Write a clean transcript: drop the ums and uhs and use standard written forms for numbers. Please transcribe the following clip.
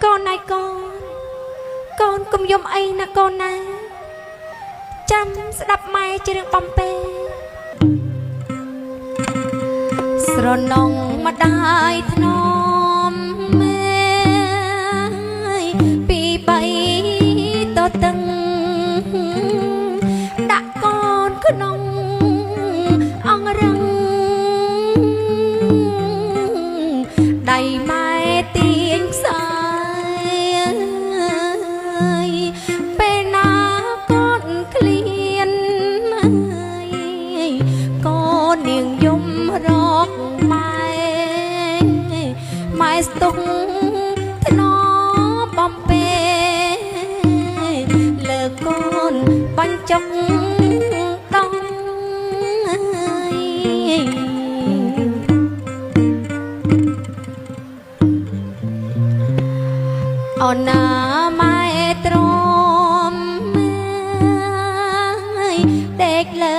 កូនណាយកូន កូនកុំយំអីណាកូនណា ចាំស្ដាប់ម៉ែជារឿងបំពេ ស្រណងម្ដាយធ្នមមេពីបីតតឹងដាក់កូនក្នុងអង្រឹងដៃម៉ែទាញខ្សែពេលណាកូនឃ្លាន កូននាងយំរកម៉ែម៉ែស្ទុកធ្នមបំពេលើកូនបញ្ចុកដងអូនណាម៉ែទ្រាំដេកលើ